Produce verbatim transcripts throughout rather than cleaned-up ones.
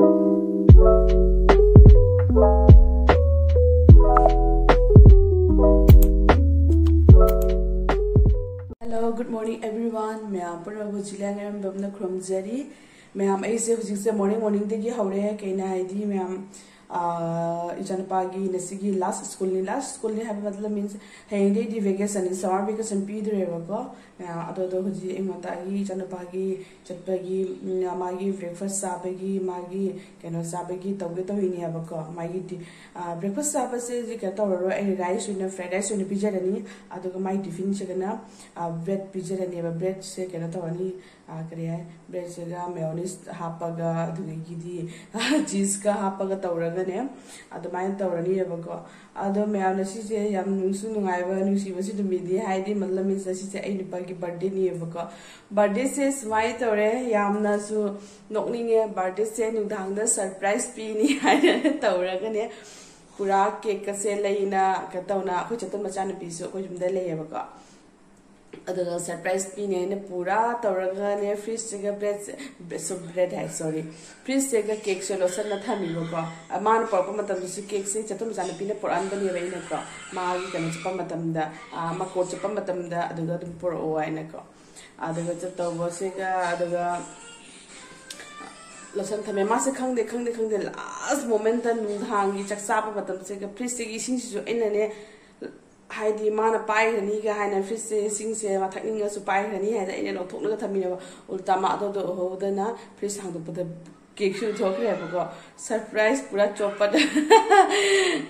Hello, good morning everyone. ꯃꯌꯥꯝ ꯄꯨꯝꯅꯃꯛꯄꯨ ꯖꯤꯂꯤꯌꯥ ꯉꯥꯏꯔꯝꯕꯝꯅ ꯈꯨꯔꯨꯝꯖꯔꯤ꯫ ꯃꯌꯥꯝ, ꯑꯩꯁꯦ ꯍꯧꯖꯤꯛꯁꯦ morning morningꯗꯒꯤ ꯍꯧꯔꯦ꯫ ꯀꯩꯅꯣ ꯍꯥꯏꯗꯤ, ꯃꯌꯥꯝ, ꯑꯥ, ꯏꯆꯥꯅꯨꯄꯥꯒꯤ ꯉꯁꯤꯒꯤ last schoolꯅꯤ꯫ Last schoolꯅꯤ ꯍꯥꯏꯕ ꯃꯇꯝꯗ means ꯍꯌꯦꯡꯗꯩꯗꯤ vacationꯅꯤ, summer vacation ꯄꯤꯗꯣꯔꯦꯕꯀꯣ꯫ ꯃꯌꯥꯝ, ꯑꯗꯣ, ꯑꯗꯣ ꯍꯧꯖꯤꯛ ꯑꯩ ꯉꯟꯇꯥꯒꯤ ꯏꯆꯥꯅꯨꯄꯥꯒꯤ ꯆꯠꯄꯒꯤ, ꯎꯝ, ꯃꯥꯒꯤ breakfast ꯆꯥꯕꯒꯤ, ꯃꯥꯒꯤ ꯀꯩꯅꯣ ꯆꯥꯕꯒꯤ ꯇꯧꯒꯦ ꯇꯧꯔꯤꯅꯦꯕꯀꯣ꯫ ꯃꯥꯒꯤ ꯗꯤ-, ꯑꯥ, breakfast ꯆꯥꯕꯁꯦ ꯍꯧꯖꯤꯛ ꯀꯩꯅꯣ ꯇꯧꯔꯔꯣꯏ, ꯑꯩ rice ꯑꯣꯏꯅ, fried rice ꯑꯣꯏꯅ ꯄꯤꯖꯔꯅꯤ꯫ ꯑꯗꯨꯒ ꯃꯥꯒꯤ tiffinꯁꯤꯒꯅ, ꯑꯥ, bread ꯄꯤꯖꯔꯅꯦꯕ꯫ Breadꯁꯦ ꯀꯩꯅꯣ ꯇꯧꯔꯅꯤ, ꯑꯥ, ꯀꯔꯤ ꯍꯥꯏ, breadꯁꯤꯒ mayonnaise ꯍꯥꯞꯄꯒ, ꯑꯗꯨꯗꯒꯤꯗꯤ cheeseꯀ ꯍꯥꯞꯄꯒ ꯇꯧꯔꯒꯅꯦ, ꯑꯗꯨꯃꯥꯏꯅ ꯇꯧꯔꯅꯤꯕꯀꯣ꯫ ꯑꯗꯣ ꯃꯌꯥꯝꯅ ꯁꯤꯁꯦ ꯌꯥꯝ ꯅꯨꯡꯁꯨ ꯅꯨꯡꯉꯥꯏꯕ, ꯅꯨꯡꯁꯤꯕꯁꯨ ꯅꯨꯃꯤꯠꯅꯤ, ꯍꯥꯏꯗꯤ ꯃꯇꯝ ꯑꯁꯤꯁꯦ ꯑꯩ ꯅꯨꯄꯥꯒꯤ birthdayꯅꯦꯕꯀꯣ꯫ Birthdayꯁꯦ ꯁꯨꯃꯥꯏꯅ ꯇꯧꯔꯦ, ꯌꯥꯝꯅꯁꯨ ꯅꯣꯛꯅꯤꯡꯉꯦ꯫ Birthdayꯁꯦ ꯅꯨꯡꯗꯥꯡꯗ surprise ꯄꯤꯅꯤ ꯍꯥꯏꯅ ꯇꯧꯔꯒꯅꯦ, ꯄꯨꯔꯥ cakeꯀꯁꯦ ꯂꯩꯅ ꯀꯩꯅꯣ ꯇꯧꯅ, ꯑꯩꯈꯣꯏ ꯆꯦꯇꯟ ꯃꯆꯥꯅꯨꯄꯤꯁꯨ ꯑꯩꯈꯣꯏ ꯌꯨꯝꯗ ꯂꯩꯌꯦꯕꯀꯣ꯫ ꯑꯗꯨꯒ surprise ꯄꯤꯅꯦ ꯍꯥꯏꯅ ꯄꯨꯔꯥ ꯇꯧꯔꯒꯅꯦ, fridgeꯁꯤꯒ breadꯁꯦ, bread ꯍꯥꯏ, sorry, fridgeꯁꯤꯒ cakeꯁꯦ ꯂꯣꯠꯁꯤꯟꯅ ꯊꯝꯃꯤꯕꯀꯣ꯫ ꯑ, ꯃꯥꯅ ꯄꯨꯔꯛꯄ ꯃꯇꯝꯗꯁꯨ cakeꯁꯦ ꯆꯠꯇꯨ ꯃꯆꯥꯅꯨꯄꯤꯅ ꯄꯨꯔꯛꯍꯟꯕꯅꯦꯕ ꯑꯩꯅꯀꯣ꯫ ꯃꯥꯒꯤ ꯀꯩꯅꯣ ꯆꯠꯄ ꯃꯇꯝꯗ, ꯑ, ꯃꯥ court ꯆꯠꯄ ꯃꯇꯝꯗ ꯑꯗꯨꯗ ꯑꯗꯨꯝ ꯄꯨꯔꯛꯑꯣ ꯍꯥꯏꯅꯀꯣ꯫ ꯑꯗꯨꯒ ꯆꯠꯇꯧꯕꯁꯤꯒ, ꯑꯗꯨꯒ ꯂꯣꯠꯁꯟ ꯊꯝꯃꯦ꯫ ꯃꯥꯁꯦ ꯈꯪꯗꯦ, ꯈꯪꯗꯦ, ꯈꯪꯗꯦ, last momentꯇ ꯅꯨꯡꯗꯥꯡꯒꯤ ꯆꯥꯛ ꯆꯥꯕ ꯃꯇꯝꯁꯤꯒ fridgeꯁꯤꯒꯤ ꯏꯁꯤꯡꯁꯤꯁꯨ ꯑꯩꯅꯅꯦ, ꯍꯥꯏꯗꯤ ꯃꯥꯅ ꯄꯥꯏꯈ꯭ꯔꯅꯤꯒ ꯍꯥꯏꯅ, fridgeꯁꯦ ꯏꯁꯤꯡꯁꯦ ꯃꯥ ꯊꯛꯅꯤꯡꯉꯁꯨ ꯄꯥꯏꯈ꯭ꯔꯅꯤ ꯍꯥꯏꯅ ꯑꯩꯅ ꯂꯧꯊꯣꯛꯂꯒ ꯊꯝꯃꯤꯅꯦꯕ꯫ ꯎꯜꯇꯥ ꯃꯥ ꯑꯗꯨꯗꯣ ꯎꯍꯧꯗꯅ fridge ꯍꯥꯡꯗꯣꯛꯄꯗ cakeꯁꯨ ꯎꯊꯣꯛꯈ꯭ꯔꯦꯕꯀꯣ꯫ Surprise ꯄꯨꯔꯥ ꯆꯣꯞꯄꯗ꯫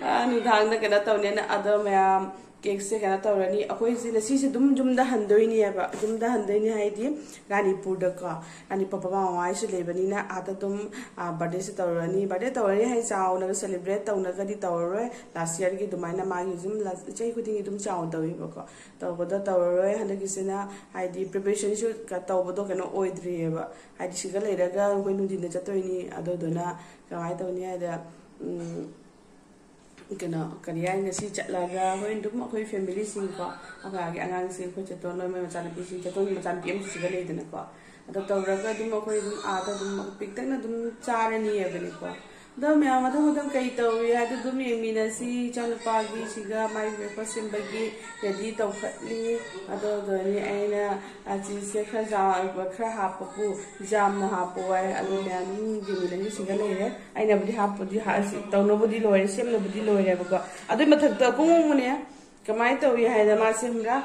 ꯑ, ꯅꯨꯡꯗꯥꯡꯗ ꯀꯩꯅꯣ ꯇꯧꯅꯦꯅ꯫ ꯑꯗꯣ ꯃꯌꯥꯝ, cakeꯁꯦ ꯀꯩꯅꯣ ꯇꯧꯔꯅꯤ꯫ ꯑꯩꯈꯣꯏꯁꯦ ꯉꯁꯤꯁꯦ ꯑꯗꯨꯝ ꯌꯨꯝꯗ ꯍꯟꯗꯣꯏꯅꯦꯕ꯫ ꯌꯨꯝꯗ ꯍꯟꯗꯣꯏꯅꯦ ꯍꯥꯏꯗꯤ ꯔꯥꯅꯤꯄꯨꯔꯗꯀꯣ꯫ ꯔꯥꯅꯤ ꯄꯄꯥ ꯃꯃꯥ ꯍꯣꯏꯁꯨ ꯂꯩꯕꯅꯤꯅ ꯑꯥꯗ ꯑꯗꯨꯝ, ꯑ, birthdayꯁꯦ ꯇꯧꯔꯅꯤ꯫ Birthday ꯇꯧꯔꯅꯤ ꯍꯥꯏ ꯆꯥꯎꯅꯒ celebrate ꯇꯧꯅꯒꯗꯤ ꯇꯧꯔꯔꯣꯏ꯫ Last yearꯒꯤ ꯑꯗꯨꯃꯥꯏꯅ ꯃꯥꯒꯤ ꯑꯗꯨꯝ last, ꯆꯍꯤ ꯈꯨꯗꯤꯡꯒꯤ ꯑꯗꯨꯝ ꯆꯥꯎꯅ ꯇꯧꯋꯦꯕꯀꯣ꯫ ꯇꯧꯕꯗ ꯇꯧꯔꯔꯣꯏ꯫ ꯍꯟꯗꯛꯀꯤꯁꯤꯅ ꯍꯥꯏꯗꯤ preparationꯁꯨ ꯀ-, ꯇꯧꯕꯗꯣ ꯀꯩꯅꯣ ꯑꯣꯏꯗ꯭ꯔꯤꯑꯕ꯫ ꯍꯥꯏꯗꯤ ꯁꯤꯗ ꯂꯩꯔꯒ ꯑꯩꯈꯣꯏ ꯅꯨꯡꯊꯤꯟꯗ ꯆꯠꯇꯣꯏꯅꯤ꯫ ꯑꯗꯨꯗꯨꯅ ꯀꯃꯥꯏꯅ ꯇꯧꯅꯤ ꯍꯥꯏꯗ, ꯎꯝ, ꯀꯩꯅꯣ, ꯀꯔꯤ ꯍꯥꯏ, ꯉꯁꯤ ꯆꯠꯂꯒ ꯍꯣꯔꯦꯟ ꯑꯗꯨꯝ ꯑꯩꯈꯣꯏ familyꯁꯤꯡꯀꯣ, ꯑꯩꯈꯣꯏ ꯑꯥꯒꯤ ꯑꯉꯥꯡꯁꯤꯡ, ꯑꯩꯈꯣꯏ ꯆꯦꯇꯣꯟ ꯂꯣꯏ, ꯃꯣꯏ ꯃꯆꯥꯅꯨꯄꯤꯁꯤꯡ, ꯆꯦꯇꯣꯟꯒꯤ ꯃꯆꯥꯅꯨꯄꯤ ꯑꯃꯁꯨ ꯁꯤꯗ ꯂꯩꯗꯅꯀꯣ, ꯑꯗꯣ ꯇꯧꯔꯒ ꯑꯗꯨꯝ ꯑꯩꯈꯣꯏ ꯑꯗꯨꯝ ꯑꯥꯗ ꯑꯗꯨꯝ ꯄꯤꯛꯇꯛꯅ ꯑꯗꯨꯝ ꯆꯥꯔꯅꯤꯕꯅꯤꯀꯣ꯫ ꯑꯗꯣ ꯃꯌꯥꯝ ꯃꯊꯪ ꯃꯊꯪ ꯀꯩ ꯇꯧꯏ ꯍꯥꯏꯗꯣ ꯑꯗꯨꯝ ꯌꯦꯡꯃꯤꯟꯅꯁꯤ꯫ ꯏꯆꯥꯅꯨꯄꯥꯒꯤ ꯁꯤꯒ ꯃꯥꯏ ꯕ꯭ꯔꯦꯛꯐꯥꯁ ꯁꯦꯝꯕꯒꯤ ꯔꯦꯗꯤ ꯇꯧꯈꯠꯂꯤ꯫ ꯑꯗꯨꯗꯨꯅꯤ ꯑꯩꯅ ꯆꯤꯁꯁꯦ ꯈꯔ ꯆꯥꯎꯕ ꯈꯔ ꯍꯥꯞꯄꯕꯨ ꯌꯥꯝꯅ ꯍꯥꯞꯄ ꯋꯥꯏ꯫ ꯑꯗꯨ ꯃꯌꯥꯝ ꯑꯗꯨꯝ ꯌꯦꯡꯃꯤꯟꯅꯁꯤ꯫ ꯁꯤꯒ ꯂꯩꯔꯦ꯫ ꯑꯩꯅꯕꯨꯗꯤ ꯍꯥꯞꯄꯨꯗꯤ ꯍꯥ-, ꯇꯧꯅꯕꯨꯗꯤ ꯂꯣꯏꯔꯦ, ꯁꯦꯝꯅꯕꯨꯗꯤ ꯂꯣꯏꯔꯦꯕꯀꯣ꯫ ꯑꯗꯨꯏ ꯃꯊꯛꯇ ꯑꯃꯨꯛ ꯑꯃꯨꯛꯅꯦ ꯀꯃꯥꯏꯅ ꯇꯧꯏ ꯍꯥꯏꯗ ꯃꯥꯁꯦ ꯈꯪꯕ꯭ꯔꯥ?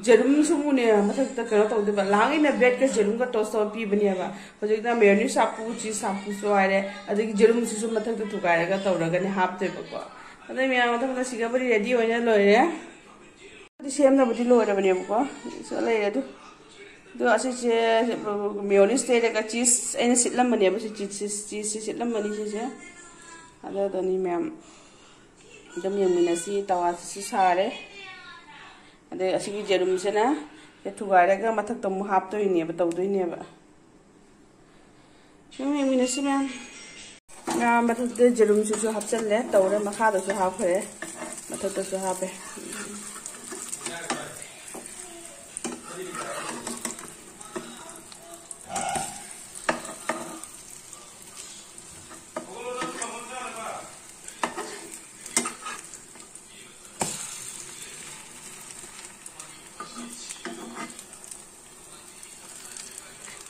ꯖꯦꯔꯨꯝꯁꯨ ꯑꯃꯨꯛꯅꯦ ꯃꯊꯛꯇ ꯀꯩꯅꯣ ꯇꯧꯗꯣꯏꯕ꯫ ꯂꯥꯡꯉꯩꯅ ꯕ꯭ꯔꯦꯗꯀ ꯖꯦꯔꯨꯝꯒ ꯇꯣꯁ ꯇꯧꯔ ꯄꯤꯕꯅꯦꯕ꯫ ꯍꯧꯖꯤꯛꯅ ꯃꯦꯌꯣꯅꯤꯁ ꯍꯥꯞꯄꯨ, ꯆꯤꯁ ꯍꯥꯞꯄꯨꯁꯨ ꯍꯥꯏꯔꯦ, ꯑꯗꯒꯤ ꯖꯦꯔꯨꯝꯁꯤꯁꯨ ꯃꯊꯛꯇ ꯊꯨꯒꯥꯏꯔꯒ ꯇꯧꯔꯒꯅꯦ ꯍꯥꯞꯇꯣꯏꯕꯀꯣ꯫ ꯑꯗꯩ ꯃꯌꯥꯝ ꯃꯊꯪꯗ ꯁꯤꯒꯕꯨꯗꯤ ꯔꯦꯗꯤ ꯑꯣꯏꯅ ꯂꯣꯏꯔꯦ꯫ ꯑꯗꯨ ꯁꯦꯝꯅꯕꯗꯤ ꯂꯣꯏꯔꯕꯅꯦꯕꯀꯣ꯫ ꯁꯤꯗ ꯂꯩꯔꯦ ꯑꯗꯨ꯫ ꯑꯗꯣ ꯑꯁꯤꯁꯦ ꯃꯦꯌꯣꯅꯤꯁ ꯇꯩꯔꯒ ꯆꯤꯁ ꯑꯩꯅ ꯁꯤꯠꯂꯝꯕꯅꯦꯕ꯫ ꯁꯤ ꯆꯤꯁ, ꯆꯤꯁꯁꯦ ꯁꯤꯠꯂꯝꯕꯅꯤ ꯁꯤꯁꯦ꯫ ꯑꯗꯨꯗꯨꯅꯤ ꯃꯌꯥꯝ ꯑꯗꯨꯝ ꯌꯦꯡꯃꯤꯟꯅꯁꯤ꯫ ꯇꯋꯥꯁꯤꯁꯨ ꯁꯥꯔꯦ꯫ ꯑꯗꯩ ꯑꯁꯤꯒꯤ ꯖꯦꯔꯨꯝꯁꯤꯅ ꯊꯨꯒꯥꯏꯔꯒ ꯃꯊꯛꯇ ꯑꯃꯨꯛ ꯍꯥꯞꯇꯣꯏꯅꯦꯕ, ꯇꯧꯗꯣꯏꯅꯦꯕ꯫ ꯁꯨꯝ ꯌꯦꯡꯃꯤꯟꯅꯁꯤ ꯃꯌꯥꯝ꯫ ꯉꯥ ꯃꯊꯛꯇ ꯖꯦꯔꯨꯝꯁꯤꯁꯨ ꯍꯥꯞꯆꯜꯂꯦ, ꯇꯧꯔꯦ, ꯃꯈꯥꯗꯁꯨ ꯍꯥꯞꯈ꯭ꯔꯦ, ꯃꯊꯛꯇꯁꯨ ꯍꯥꯞꯄꯦ꯫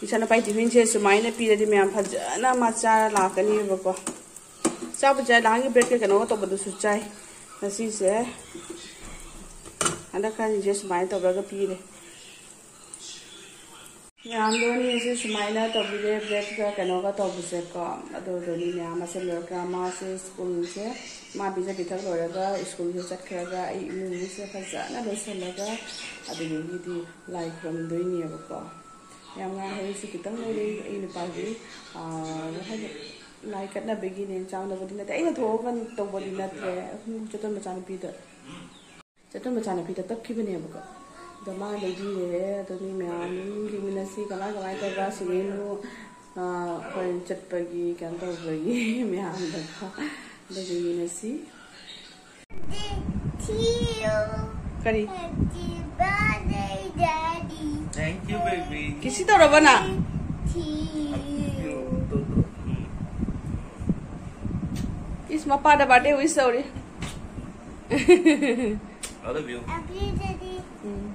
ꯏꯆꯥꯅꯨꯄꯥꯒꯤ ꯇꯤꯐꯤꯟꯁꯦ ꯁꯨꯃꯥꯏꯅ ꯄꯤꯔꯗꯤ ꯃꯌꯥꯝ ꯐꯖꯅ ꯃꯥ ꯆꯥꯔ ꯂꯥꯛꯀꯅꯤꯕꯀꯣ꯫ ꯆꯥꯕꯨ ꯆꯥꯏ, ꯅꯍꯥꯟꯒꯤ ꯕ꯭ꯔꯦꯗꯀ ꯀꯩꯅꯣꯒ ꯇꯧꯕꯗꯨꯁꯨ ꯆꯥꯏ꯫ ꯉꯁꯤꯁꯦ ꯍꯟꯗꯛ ꯈꯔꯁꯤꯡꯁꯦ ꯁꯨꯃꯥꯏꯅ ꯇꯧꯔꯒ ꯄꯤꯔꯦ꯫ ꯃꯌꯥꯝꯗꯣ ꯑꯅꯤꯁꯦ ꯁꯨꯃꯥꯏꯅ ꯇꯧꯕꯤꯔꯦ, ꯕ꯭ꯔꯦꯗꯀ ꯀꯩꯅꯣꯒ ꯇꯧꯕꯁꯦꯀꯣ꯫ ꯑꯗꯨꯗꯨꯅꯤ ꯃꯌꯥꯝ ꯑꯃ ꯁꯦꯝ ꯂꯣꯏꯔꯒ ꯃꯥꯁꯦ ꯁ꯭ꯀꯨꯜꯁꯦ, ꯃꯥ ꯄꯤꯖ ꯄꯤꯊꯛ ꯂꯣꯏꯔꯒ ꯁ꯭ꯀꯨꯜꯁꯦ ꯆꯠꯈ꯭ꯔꯒ ꯑꯩ ꯏꯃꯨꯡꯁꯦ ꯐꯖꯅ ꯂꯣꯏꯁꯤꯜꯂꯒ ꯑꯗꯨꯗꯒꯤꯗꯤ ꯂꯥꯏ ꯈꯨꯔꯨꯝꯗꯣꯏꯅꯦꯕꯀꯣ꯫ ꯌꯥꯝ ꯉꯥꯏ ꯍꯩꯁꯨ ꯈꯤꯇꯪ ꯂꯩꯔꯤ ꯑꯩ ꯅꯨꯄꯥꯒꯤ, ꯑꯥ, ꯍꯥꯏꯗꯤ ꯂꯥꯏ ꯀꯠꯅꯕꯒꯤꯅꯦ, ꯆꯥꯎꯅꯕꯨꯗꯤ ꯅꯠꯇꯦ, ꯑꯩꯅ ꯊꯣꯛꯑꯒ ꯇꯧꯕꯗꯤ ꯅꯠꯇ꯭ꯔꯦ, ꯑꯗꯨꯝ ꯆꯠꯇꯣꯏ ꯃꯆꯥꯅꯨꯄꯤꯗ꯫ ꯆꯠꯇꯣꯏ ꯃꯆꯥꯅꯨꯄꯤꯗ ꯇꯞꯈꯤꯕꯅꯦꯕꯀꯣ꯫ ꯑꯗꯣ ꯃꯥ ꯂꯩꯕꯤꯔꯦ꯫ ꯑꯗꯣ ꯃꯤ ꯃꯌꯥꯝ ꯌꯦꯡꯃꯤꯟꯅꯁꯤ ꯀꯃꯥꯏ ꯀꯃꯥꯏ ꯇꯧꯕ꯭ꯔꯥ ꯁꯤꯒꯤꯅꯨ꯫ ꯑꯩꯈꯣꯏ ꯆꯠꯄꯒꯤ ꯀꯩꯅꯣ ꯇꯧꯕꯒꯤ ꯃꯌꯥꯝꯗꯀꯣ꯫ ꯑꯗꯣ ꯌꯦꯡꯃꯤꯟꯅꯁꯤ꯫ ꯀꯔꯤ? Thank you, ꯀꯤꯁꯤ ꯇꯧꯔꯕ ꯅꯪ? ꯏꯁ, ꯃꯄꯥꯗ ꯕꯥꯔꯗꯦ ꯋꯤꯁ ꯇꯧꯔꯤ꯫ ꯎꯝ꯫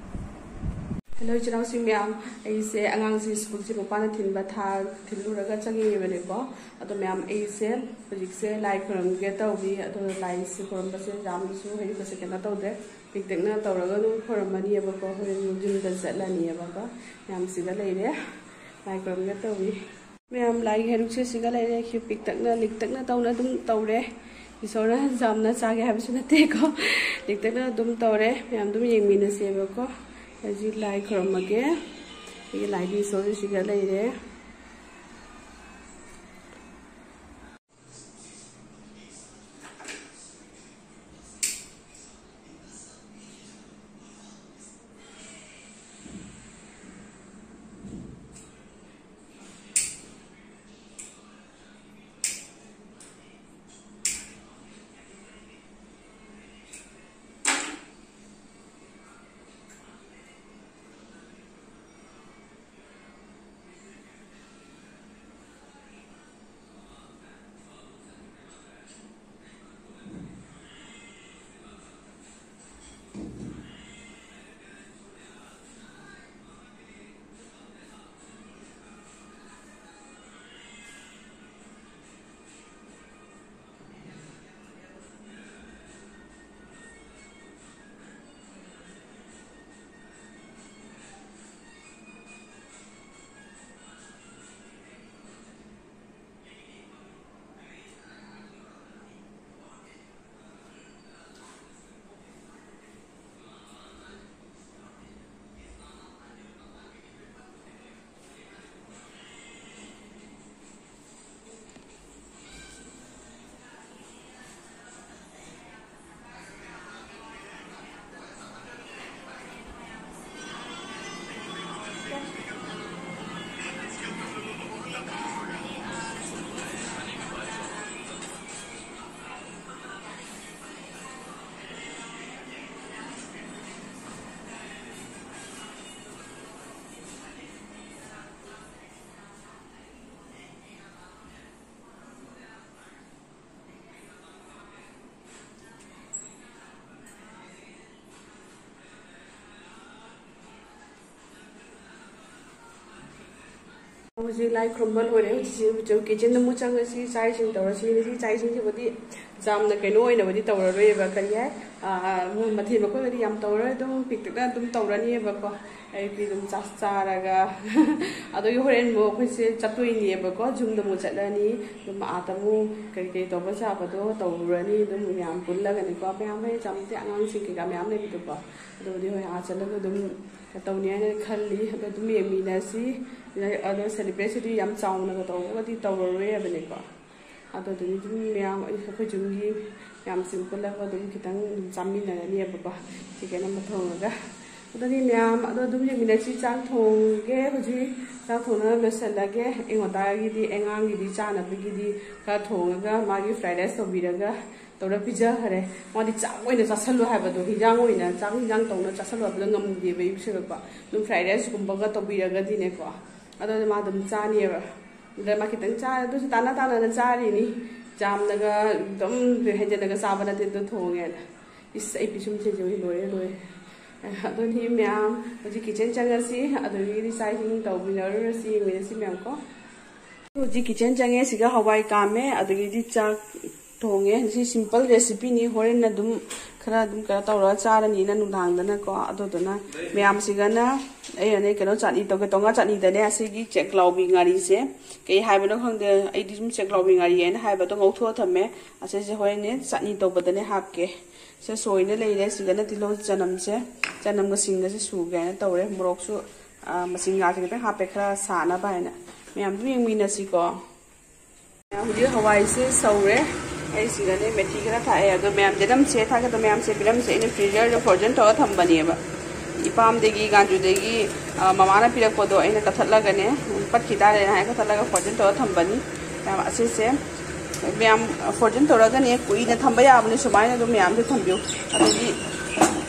ꯍꯦꯜꯂꯣ ꯏꯆꯤꯟ ꯏꯅꯥꯎꯁꯤꯡ ꯃꯌꯥꯝ, ꯑꯩꯁꯦ ꯑꯉꯥꯡꯁꯤ ꯁ꯭ꯀꯨꯜꯁꯦ ꯃꯄꯥꯅ ꯊꯤꯟꯕ ꯊꯥ ꯊꯤꯜꯂꯨꯔꯒ ꯆꯪꯉꯤꯕꯅꯦꯀꯣ꯫ ꯑꯗꯣ ꯃꯌꯥꯝ, ꯑꯩꯁꯦ ꯍꯧꯖꯤꯛꯁꯦ ꯂꯥꯏ ꯈꯨꯔꯨꯝꯒꯦ ꯇꯧꯔꯤ꯫ ꯑꯗꯣ ꯂꯥꯏꯁꯦ ꯈꯨꯔꯨꯝꯕꯁꯦ ꯌꯥꯝꯅꯁꯨ ꯍꯩꯀꯠꯁꯦ ꯀꯩꯅꯣ ꯇꯧꯗꯦ, ꯄꯤꯛꯇꯛꯅ ꯇꯧꯔꯒ ꯑꯗꯨꯝ ꯈꯨꯔꯨꯝꯃꯅꯤꯕꯀꯣ꯫ ꯍꯣꯔꯦꯟ ꯌꯨꯝꯗ ꯆꯠꯂꯅꯤꯕꯀꯣ꯫ ꯃꯌꯥꯝꯁꯤꯒ ꯂꯩꯔꯦ, ꯂꯥꯏ ꯈꯨꯔꯨꯝꯒꯦ ꯇꯧꯔꯤ꯫ ꯃꯌꯥꯝ, ꯂꯥꯏꯒꯤ ꯍꯩꯔꯨꯛꯁꯦ ꯁꯤꯒ ꯂꯩꯔꯦ꯫ ꯁꯤ ꯄꯤꯛꯇꯛꯅ ꯂꯤꯛꯇꯛꯅ ꯇꯧꯅ ꯑꯗꯨꯝ ꯇꯧꯔꯦ꯫ ꯏꯁꯣꯔꯅ ꯌꯥꯝꯅ ꯆꯥꯒꯦ ꯍꯥꯏꯕꯁꯨ ꯅꯠꯇꯦꯀꯣ꯫ ꯂꯤꯛꯇꯛꯅ ꯑꯗꯨꯝ ꯇꯧꯔꯦ꯫ ꯃꯌꯥꯝ ꯑꯗꯨꯝ ꯌꯦꯡꯃꯤꯟꯅꯁꯦꯕꯀꯣ꯫ ꯍꯧꯖꯤꯛ ꯂꯥꯏ ꯈꯨꯔꯨꯝꯃꯒꯦ꯫ ꯑꯩꯒꯤ ꯂꯥꯏꯗꯤ ꯏꯁꯣꯔꯁꯨ ꯁꯤꯒ ꯂꯩꯔꯦ꯫ ꯍꯧꯖꯤꯛ ꯂꯥꯏ ꯈꯨꯔꯨꯝꯕ ꯂꯣꯏꯔꯦ꯫ ꯍꯧꯖꯤꯛꯁꯤ ꯀꯤꯆꯟꯗ ꯑꯃꯨꯛ ꯆꯪꯉꯁꯤ, ꯆꯥꯛ ꯏꯁꯤꯡ ꯇꯧꯔꯁꯤ꯫ ꯉꯁꯤ ꯆꯥꯛ ꯏꯁꯤꯡꯁꯤꯕꯨꯗꯤ ꯌꯥꯝꯅ ꯀꯩꯅꯣ ꯑꯣꯏꯅꯕꯨꯗꯤ ꯇꯧꯔꯔꯣꯏꯕ, ꯀꯔꯤ ꯍꯥꯏ, ꯑꯥ, ꯃꯊꯦꯜ ꯃꯈꯣꯏꯕꯨꯗꯤ ꯌꯥꯝ ꯇꯧꯔꯔꯣꯏ, ꯑꯗꯨꯝ ꯄꯤꯛꯇꯛꯅ ꯑꯗꯨꯝ ꯇꯧꯔꯅꯤꯕꯀꯣ꯫ ꯑꯩꯗꯤ ꯑꯗꯨꯝ ꯆꯥꯛ ꯆꯥꯔꯒ ꯑꯗꯨꯒꯤ ꯍꯣꯔꯦꯟ ꯑꯃꯨꯛ ꯑꯩꯈꯣꯏꯁꯦ ꯆꯠꯇꯣꯏꯅꯦꯕꯀꯣ, ꯌꯨꯝꯗ ꯑꯃꯨꯛ ꯆꯠꯂꯅꯤ꯫ ꯑꯗꯨꯝ ꯑꯥꯗ ꯑꯃꯨꯛ ꯀꯔꯤ ꯀꯔꯤ ꯇꯧꯕ ꯌꯥꯕꯗꯣ ꯇꯧꯔꯨꯔꯅꯤ꯫ ꯑꯗꯨꯝ ꯃꯌꯥꯝ ꯄꯨꯜꯂꯒꯅꯤꯀꯣ, ꯃꯌꯥꯝ ꯍꯥꯏꯗꯤ ꯌꯥꯝ ꯑꯉꯥꯡꯁꯤꯡ ꯀꯩꯀꯥ ꯃꯌꯥꯝ ꯂꯩꯕꯗꯣꯀꯣ꯫ ꯑꯗꯨꯕꯨꯗꯤ ꯍꯣꯏ, ꯑꯥ ꯆꯠꯂꯒ ꯑꯗꯨꯝ ꯇꯧꯅꯤ ꯍꯥꯏꯅ ꯈꯜꯂꯤ꯫ ꯑꯗꯣ ꯑꯗꯨꯝ ꯌꯦꯡꯃꯤꯟꯅꯁꯤ꯫ ꯑꯗꯣ ꯁꯦꯂꯦꯕ꯭ꯔꯦꯠꯁꯤꯗꯤ ꯌꯥꯝ ꯆꯥꯎꯅꯒ ꯇꯧꯕꯒꯗꯤ ꯇꯧꯔꯔꯣꯏ ꯍꯥꯏꯕꯅꯤꯀꯣ꯫ ꯑꯗꯣ ꯑꯗꯨꯝ ꯌꯨꯝ ꯃꯌꯥꯝ, ꯑꯩꯈꯣꯏ ꯌꯨꯝꯒꯤ ꯃꯌꯥꯝꯁꯤꯡ ꯄꯨꯜꯂꯒ ꯑꯗꯨꯝ ꯈꯤꯇꯪ ꯑꯗꯨꯝ ꯆꯥꯃꯤꯟꯅꯔꯅꯤꯕꯀꯣ, ꯆꯤꯀꯟ ꯑꯃ ꯊꯣꯡꯉꯒ꯫ ꯑꯗꯨꯗꯤ ꯃꯌꯥꯝ ꯑꯗꯣ ꯑꯗꯨꯝ ꯌꯦꯡꯃꯤꯟꯅꯁꯤ꯫ ꯆꯥꯛ ꯊꯣꯡꯒꯦ ꯍꯧꯖꯤꯛ, ꯆꯥꯛ ꯊꯣꯡꯅꯕ ꯂꯣꯏꯁꯤꯜꯂꯒꯦ꯫ ꯑꯩꯉꯣꯟꯗꯒꯤꯗꯤ, ꯑꯉꯥꯡꯒꯤꯗꯤ ꯆꯥꯅꯕꯒꯤꯗꯤ ꯈꯔ ꯊꯣꯡꯉꯒ, ꯃꯥꯒꯤ ꯐ꯭ꯔꯥꯏ ꯔꯥꯏꯁ ꯇꯧꯕꯤꯔꯒ ꯇꯧꯔ ꯄꯤꯖꯈꯔꯦ꯫ ꯃꯥꯗꯤ ꯆꯥꯛ ꯑꯣꯏꯅ ꯆꯥꯁꯜꯂꯨ ꯍꯥꯏꯕꯗꯣ, ꯍꯤꯟꯖꯥꯡ ꯑꯣꯏꯅ, ꯆꯥꯛ ꯍꯤꯟꯖꯥꯡ ꯇꯧꯅ ꯆꯥꯁꯜꯂꯨ ꯍꯥꯏꯕꯗꯣ ꯉꯝꯗꯦꯕ ꯑꯌꯨꯛꯁꯤꯗꯀꯣ꯫ ꯑꯗꯨꯝ ꯐ꯭ꯔꯥꯏ ꯔꯥꯏꯁꯀꯨꯝꯕꯒ ꯇꯧꯕꯤꯔꯒꯗꯤꯅꯦꯀꯣ, ꯑꯗꯨꯗꯤ ꯃꯥ ꯑꯗꯨꯝ ꯆꯥꯅꯤꯕ꯫ ꯑꯗ ꯃꯥ ꯈꯤꯇꯪ ꯆꯥꯔꯦ, ꯑꯗꯨꯁꯨ ꯇꯥꯅ ꯇꯥꯅꯅ ꯆꯥꯔꯤꯅꯤ꯫ ꯌꯥꯝꯅꯒ ꯑꯗꯨꯝ ꯍꯦꯟꯖꯤꯟꯅꯒ ꯆꯥꯕ ꯅꯠꯇꯦ, ꯑꯗꯨ ꯊꯣꯡꯉꯦꯅ꯫ ꯏꯁ, ꯑꯩ ꯄꯤꯁꯨꯝꯁꯦ ꯂꯣꯏꯔꯦ, ꯂꯣꯏꯔꯦ꯫ ꯑꯗꯨꯗꯤ ꯃꯌꯥꯝ ꯍꯧꯖꯤꯛ ꯀꯤꯆꯟ ꯆꯪꯉꯁꯤ, ꯑꯗꯨꯗꯒꯤꯗꯤ ꯆꯥꯛ ꯏꯁꯤꯡ ꯇꯧꯃꯤꯟꯅꯔꯨꯔꯁꯤ, ꯌꯦꯡꯃꯤꯟꯅꯁꯤ ꯃꯌꯥꯝ ꯀꯣ꯫ ꯍꯧꯖꯤꯛ ꯀꯤꯆꯟ ꯆꯪꯉꯦ, ꯁꯤꯒ ꯍꯋꯥꯏ ꯀꯥꯝꯃꯦ, ꯑꯗꯨꯗꯒꯤꯗꯤ ꯆꯥꯛ ꯊꯣꯡꯉꯦ꯫ ꯁꯤ ꯁꯤꯝꯄꯜ ꯔꯦꯁꯤꯄꯤꯅꯤ, ꯍꯣꯔꯦꯟ ꯑꯗꯨꯝ ꯈꯔ ꯑꯗꯨꯝ ꯀꯩꯅꯣ ꯇꯧꯔꯒ ꯆꯥꯔꯅꯤꯅ ꯅꯨꯡꯗꯥꯡꯗꯅꯀꯣ꯫ ꯑꯗꯨꯗꯨꯅ ꯃꯌꯥꯝꯁꯤꯒꯅ ꯑꯩꯅꯅꯦ ꯀꯩꯅꯣ ꯆꯥꯠꯅꯤ ꯇꯧꯒꯦ, ꯇꯣꯉꯥ ꯆꯥꯠꯅꯤꯗꯅꯦ ꯑꯁꯤꯒꯤ ꯆꯦꯛꯂꯥꯎꯕꯤ ꯉꯥꯔꯤꯁꯦ, ꯀꯩ ꯍꯥꯏꯕꯅꯣ ꯈꯪꯗꯦ, ꯑꯩꯗꯤ ꯁꯨꯝ ꯆꯦꯛꯂꯥꯎꯕꯤ ꯉꯥꯔꯤ ꯍꯥꯏꯅ ꯍꯥꯏꯕꯗꯣ ꯉꯧꯊꯣꯛꯑ ꯊꯝꯃꯦ꯫ ꯑꯁꯤꯁꯦ ꯍꯣꯔꯦꯟꯅꯦ ꯆꯥꯠꯅꯤ ꯇꯧꯕꯗꯅꯦ ꯍꯥꯞꯀꯦ꯫ ꯁꯦ ꯁꯣꯏꯅ ꯂꯩꯔꯦ꯫ ꯁꯤꯗꯅ ꯇꯤꯜꯍꯧ ꯆꯅꯝꯁꯦ, ꯆꯅꯝꯒ ꯁꯤꯡꯒꯁꯦ ꯁꯨꯒꯦ ꯍꯥꯏꯅ ꯇꯧꯔꯦ꯫ ꯃꯣꯔꯣꯛꯁꯨ, ꯑ, ꯃꯁꯤꯡꯒꯥꯁꯦ ꯈꯤꯇꯪ ꯍꯥꯞꯄꯦ, ꯈꯔ ꯁꯥꯅꯕ ꯍꯥꯏꯅ꯫ ꯃꯌꯥꯝ ꯑꯗꯨꯝ ꯌꯦꯡꯃꯤꯟꯅꯁꯤꯀꯣ꯫ ꯍꯧꯖꯤꯛ ꯍꯋꯥꯏꯁꯦ ꯁꯧꯔꯦ꯫ ꯑꯩ ꯁꯤꯗꯅꯦ ꯃꯦꯊꯤ ꯈꯔ ꯊꯥꯛꯑꯦ꯫ ꯑꯗꯣ ꯃꯌꯥꯝ ꯌꯦꯅꯝꯁꯦ ꯊꯥꯛꯀꯗꯕ ꯃꯌꯥꯝꯁꯦ, ꯄꯤꯔꯝꯁꯦ ꯑꯩꯅ ꯐ꯭ꯔꯤꯖꯔꯗ ꯐ꯭ꯔꯣꯖꯟ ꯇꯧꯔ ꯊꯝꯕꯅꯦꯕ꯫ ꯏꯄꯥꯝꯗꯒꯤ ꯒꯥꯟꯖꯨꯗꯒꯤ, ꯑ, ꯃꯃꯥꯅ ꯄꯤꯔꯛꯄꯗꯣ ꯑꯩꯅ ꯀꯛꯊꯠꯂꯒꯅꯦ, ꯄꯠꯈꯤ ꯇꯥꯔꯦꯅ ꯍꯥꯏꯅ ꯀꯛꯊꯠꯂꯒ ꯐ꯭ꯔꯣꯖꯟ ꯇꯧꯔ ꯊꯝꯕꯅꯤ꯫ ꯃꯌꯥꯝ ꯑꯁꯤꯁꯦ ꯃꯌꯥꯝ ꯐ꯭ꯔꯣꯖꯟ ꯇꯧꯔꯒꯅꯦ ꯀꯨꯏꯅ ꯊꯝꯕ ꯌꯥꯕꯅꯤ꯫ ꯁꯨꯃꯥꯏꯅ ꯑꯗꯨꯝ ꯃꯌꯥꯝꯁꯦ ꯊꯝꯕꯤꯌꯨ꯫ ꯑꯗꯨꯗꯤ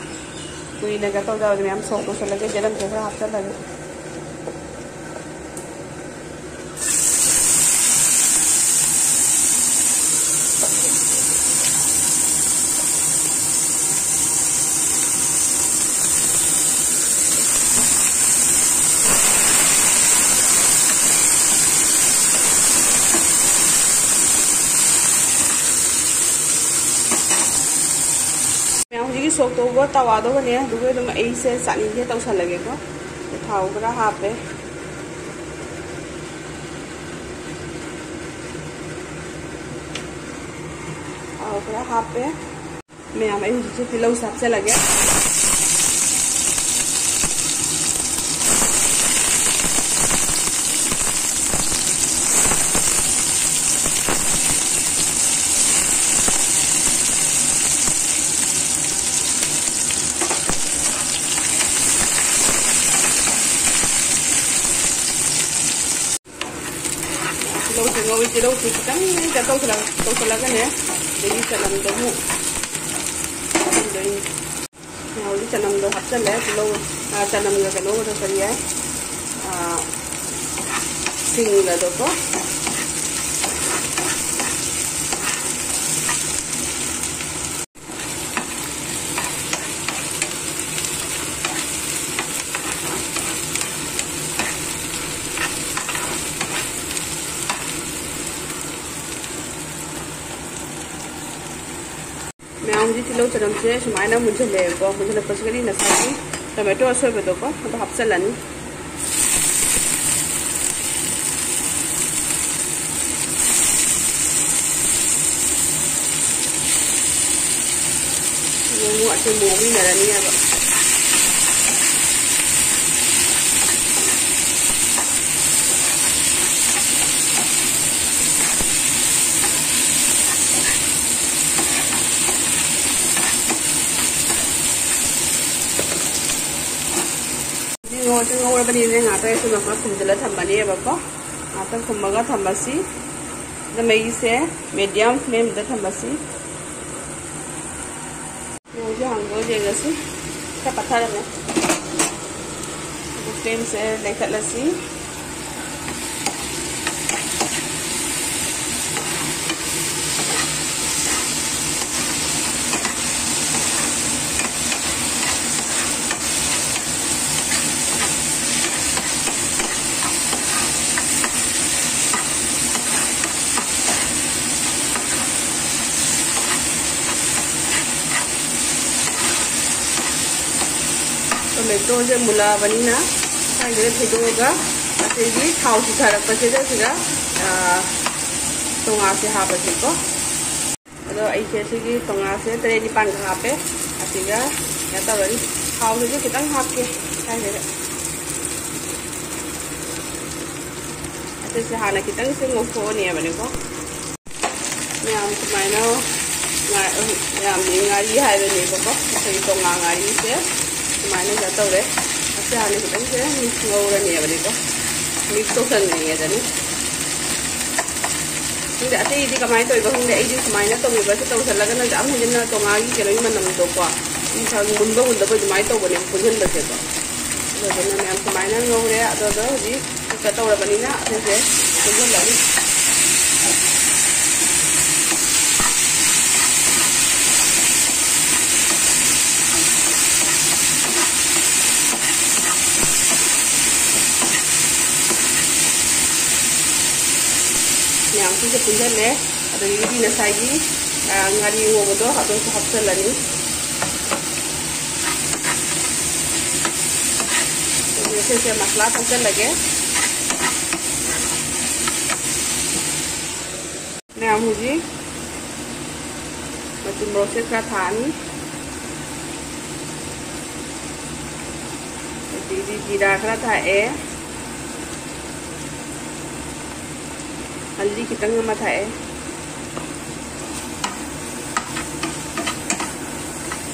ꯀꯨꯏꯅꯒ ꯇꯧꯗꯕꯗꯤ ꯃꯌꯥꯝ ꯁꯣꯛ ꯇꯧꯁꯜꯂꯒꯦ, ꯌꯦꯅꯝꯁꯦ ꯈꯔ ꯍꯥꯞꯆꯜꯂꯒꯦ꯫ ꯁꯣꯛ ꯇꯧꯕ ꯇꯋꯥꯗꯨꯒꯅꯦ, ꯑꯗꯨꯒ ꯑꯗꯨꯝ ꯑꯩꯁꯦ ꯆꯥꯅꯤꯡꯁꯦ ꯇꯧꯁꯜꯂꯒꯦꯀꯣ꯫ ꯊꯥꯎ ꯈꯔ ꯍꯥꯞꯄꯦ꯫ ꯊꯥꯎ ꯈꯔ ꯍꯥꯞꯄꯦ꯫ ꯃꯌꯥꯝ, ꯑꯩ ꯍꯧꯖꯤꯛꯁꯦ ꯇꯤꯜꯍꯧꯁꯦ ꯍꯥꯞꯆꯜꯂꯒꯦ꯫ ꯇꯤꯜꯍꯧꯁꯦ ꯉꯧꯔꯤ, ꯇꯤꯜꯍꯧꯁꯦ ꯈꯤꯇꯪ ꯀꯩꯅꯣ ꯇꯧꯁꯜꯂꯒ, ꯇꯧꯁꯜꯂꯒꯅꯦ, ꯑꯗꯒꯤ ꯆꯅꯝꯗꯣ ꯑꯃꯨꯛ ꯍꯥꯞꯆꯤꯟꯗꯣꯏꯅꯤ꯫ ꯍꯧꯖꯤꯛ ꯆꯅꯝꯗꯣ ꯍꯥꯞꯆꯜꯂꯦ꯫ ꯇꯤꯜꯍꯧ, ꯑ, ꯆꯅꯝꯒ ꯀꯩꯅꯣꯒꯗꯣ ꯀꯔꯤ ꯍꯥꯏ? ꯑ, ꯁꯤꯡꯒꯗꯣꯀꯣ꯫ ꯃꯌꯥꯝꯒꯤ ꯇꯤꯜꯍꯧ ꯆꯅꯝꯁꯦ ꯁꯨꯃꯥꯏꯅ ꯃꯨꯟꯁꯤꯜꯂꯛꯑꯦꯕꯀꯣ꯫ ꯃꯨꯟꯁꯤꯜꯂꯛꯄꯁꯤꯗꯗꯤ ꯉꯁꯥꯏꯒꯤ ꯇꯣꯃꯦꯇꯣ ꯑꯁꯣꯏꯕꯗꯣꯀꯣ, ꯑꯗꯣ ꯍꯥꯞꯆꯤꯜꯂꯅꯤ꯫ ꯑꯃꯨꯛ ꯑꯆꯨꯝꯕ ꯑꯣꯟꯕꯤꯅꯔꯅꯤꯕ꯫ ꯉꯧꯔꯁꯨ ꯉꯧꯔꯕꯅꯤꯅ ꯉꯥꯛꯇꯪ ꯑꯩꯈꯣꯏ ꯃꯈꯥ ꯈꯨꯝꯖꯤꯜꯂ ꯊꯝꯃꯅꯦꯕꯀꯣ꯫ ꯉꯥꯛꯇꯪ ꯈꯨꯝꯃꯒ ꯊꯝꯃꯁꯤ꯫ ꯑꯗ ꯃꯩꯁꯦ medium flame ꯗ ꯊꯝꯃꯁꯤ꯫ ꯃꯩꯁꯦ ꯍꯥꯡꯗꯣꯛꯑ ꯌꯦꯡꯉꯁꯤ꯫ ꯈꯔ ꯄꯠꯊꯔꯝꯃꯦ꯫ ꯑꯗꯨ flame ꯁꯦ ꯂꯩꯈꯠꯂꯁꯤ꯫ ꯇꯣꯁꯦ ꯃꯨꯜꯂꯛꯑꯕꯅꯤꯅ ꯉꯁꯥꯏꯁꯤꯗ ꯊꯩꯗꯣꯛꯑꯒ ꯑꯇꯩꯗꯤ ꯊꯥꯎ ꯆꯤꯊꯔꯛꯄꯁꯤꯗ ꯁꯤꯗ, ꯑ, ꯇꯣꯉꯥꯁꯦ ꯍꯥꯞꯄꯁꯤꯀꯣ꯫ ꯑꯗꯣ ꯑꯩꯁꯦ ꯁꯤꯒꯤ ꯇꯣꯉꯥꯁꯦ ꯇꯔꯦꯠ ꯅꯤꯄꯥꯟꯒ ꯍꯥꯞꯄꯦ꯫ ꯑꯁꯤꯒ ꯀꯩꯅꯣ ꯇꯧꯔꯅꯤ, ꯊꯥꯎꯁꯤꯁꯨ ꯈꯤꯇꯪ ꯍꯥꯞꯀꯦ ꯉꯁꯥꯏꯁꯤꯗ꯫ ꯑꯁꯤꯁꯦ ꯍꯥꯟꯅ ꯈꯤꯇꯪꯁꯦ ꯉꯧꯊꯣꯛꯑꯅꯦꯕꯅꯦꯀꯣ꯫ ꯃꯌꯥꯝ ꯁꯨꯃꯥꯏꯅ ꯉꯥ-, ꯃꯌꯥꯝꯗꯤ ꯉꯥꯔꯤ ꯍꯥꯏꯕꯅꯦꯕꯀꯣ, ꯑꯩꯈꯣꯏꯒꯤ ꯇꯣꯉꯥ ꯉꯥꯔꯤꯁꯦ ꯁꯨꯃꯥꯏꯅ ꯀꯩꯅꯣ ꯇꯧꯔꯦ꯫ ꯑꯁꯤ ꯍꯥꯟꯅ ꯈꯤꯇꯪꯁꯦ ꯉꯧꯔꯅꯦꯕꯅꯦꯀꯣ, ꯃꯤꯛꯁ ꯇꯧꯁꯟꯅꯤꯡꯉꯦꯗꯅꯤ꯫ ꯈꯪꯗꯦ, ꯑꯇꯩꯗꯤ ꯀꯃꯥꯏꯅ ꯇꯧꯔꯤꯕ ꯈꯪꯗꯦ, ꯑꯩꯗꯤ ꯁꯨꯃꯥꯏꯅ ꯇꯧꯈꯤꯕꯁꯦ ꯇꯧꯁꯜꯂꯒꯅ ꯌꯥꯝ ꯍꯦꯟꯖꯤꯟꯅ ꯇꯣꯉꯥꯒꯤ ꯀꯩꯅꯣꯒꯤ ꯃꯅꯝꯗꯣꯀꯣ, ꯃꯨꯟꯕ ꯃꯨꯟꯗꯕ ꯑꯗꯨꯃꯥꯏꯅ ꯇꯧꯕꯅꯦ ꯄꯨꯟꯁꯤꯟꯕꯁꯦꯀꯣ꯫ ꯑꯗꯨꯗꯨꯅ ꯃꯌꯥꯝ ꯁꯨꯃꯥꯏꯅ ꯉꯧꯔꯦ꯫ ꯑꯗꯨꯗꯣ ꯍꯧꯖꯤꯛ ꯀꯨꯛꯇ ꯇꯧꯔꯕꯅꯤꯅ ꯑꯩꯈꯣꯏꯁꯦ ꯄꯨꯟꯁꯤꯜꯂꯅꯤ꯫ ꯃꯌꯥꯝꯁꯤꯁꯨ ꯄꯨꯟꯁꯤꯜꯂꯦ꯫ ꯑꯗꯒꯤꯗꯤ ꯉꯁꯥꯏꯒꯤ, ꯑ, ꯉꯥꯔꯤ ꯉꯧꯕꯗꯣ ꯑꯗꯨꯁꯨ ꯍꯥꯞꯆꯤꯜꯂꯅꯤ꯫ ꯑꯗꯨꯗꯤ ꯁꯤꯁꯦ ꯃꯁꯂꯥ ꯊꯥꯛꯆꯜꯂꯒꯦ꯫ ꯃꯌꯥꯝ ꯍꯧꯖꯤꯛ ꯃꯆꯨ ꯃꯣꯔꯣꯛꯁꯦ ꯈꯔ ꯊꯥꯛꯑꯅꯤ꯫ ꯑꯗꯒꯤꯗꯤ ꯖꯤꯔꯥ ꯈꯔ ꯊꯥꯛꯑꯦ꯫ ꯍꯜꯗꯤ ꯈꯤꯇꯪ ꯑꯃ ꯊꯥꯛꯑꯦ꯫